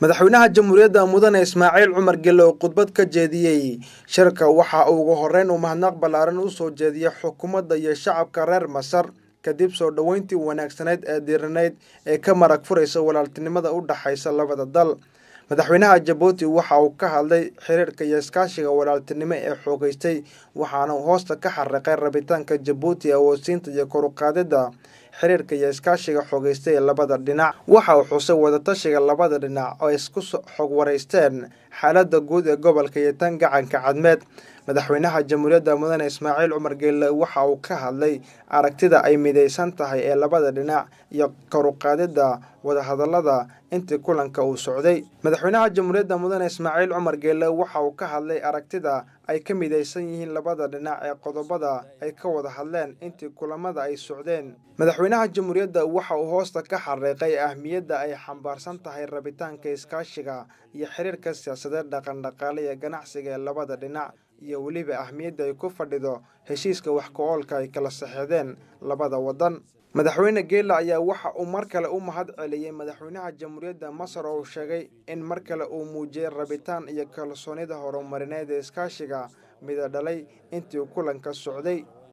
Madaxweynaha Jamhuuriyadda Mudane Ismaaciil Cumar Gelle oo khudbad ka jeediyey shirka waxa uu ugu horreyn uu mahadnaq ballaaran u soo jeediyey xukuumadda iyo shacabka reer Masar kadib soo dhoweyntii wanaagsaneyd ee diiranayd ee ka marag furaysa walaaltinimada u dhaxaysa labada dal. Madaxweynaha Jabuuti waxa uu ka hadlay xiriirka iyo iskaashiga walaaltinimo ee xoogeystay, waxaana uu hoosta ka xariiqay rabitaanka Jabuuti ee awoodsiinta iyo kor u qaadidda xiriirka iyo iskaashiga xoogeystay ee labada dhinac. Waxa uu xusay wadatashiga labada dhinac oo ay isku xog wareysteen xaaladda guud ee gobolka iyo tan gacanka Cadmeed. Madaxweynaha Jamhuuriyadda Mudane Ismaaciil Cumar Geelle waxa uu ka hadlay aragtida ay mideysan tahay ee labada dhinac iyo kor u qaadidda wadahadallada intii kulanka uu socday. Madaxweynaha Jamhuuriyadda Mudane Ismaaciil Cumar Geelle waxa uu ka hadlay aragtida ay ka mideysan yihiin labada dhinac ee qodobada ay ka wada hadleen intii kulamada ay socdeen. Madaxweynaha Jamhuuriyadda waxa uu hoosta ka xariiqay ahmiyadda ay xambaarsan tahay rabitaanka iskaashiga iyo xiriirka siyaasadeed, dhaqan-dhaqaale iyo ganacsiga ee labada dhinac, iyo weliba ahmiyadda ay ku fadhido heshiiska wax ku oolka ay kala saxeexdeen labada waddan. Madaxweyne Geelle ayaa waxa uu mar kale u mahad celiyey madaxweynaha Jamhuuriyadda Masar oo uu sheegay in mar kale uu muujiyey rabitaan iyo kalsoonida horumarineed ee iskaashiga mida dhalay intii kulanka socday.